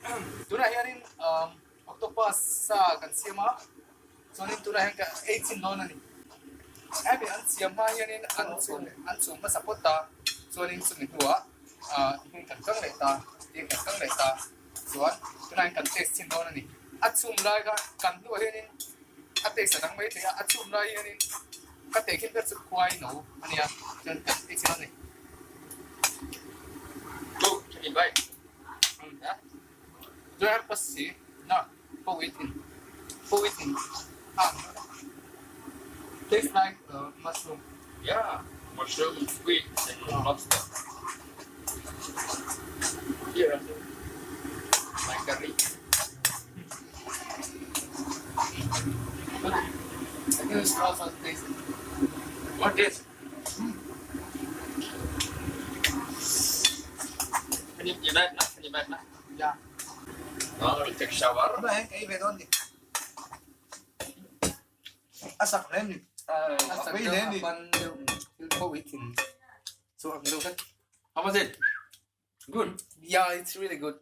Tunah hianin octopus sa kan siam a, chuanin tunah hian ka ei chin dawn a ni. Hemi an siam hma hianin an chhum an chhum hmasa phawt a, chuanin chumi hnuah tihian kan kang leh ta, tihian kan kang leh ta, chuan tunah hian kan taste chin dawn a ni. A chhum lai kha kan hnuah hianin a taste a dang mai thei a, a chhum lai hianin ka tehkhin ber chu khuai no a nia, chuan kan ei chin dawn a ni. Tastes like mushroom. Yeah, mushroom, squid and lobster. Here, my curry. I think it's also taste. What is? Can you bite na? Can you bite na? Yeah. Oh, we take shower. Tunah hian ka ei ve dawn ni. A sak hle ni. A sak Wei hle ni. ban deuh thil pawh i thin chu ang deuh vek. How was it? Good. Yeah, it's really good.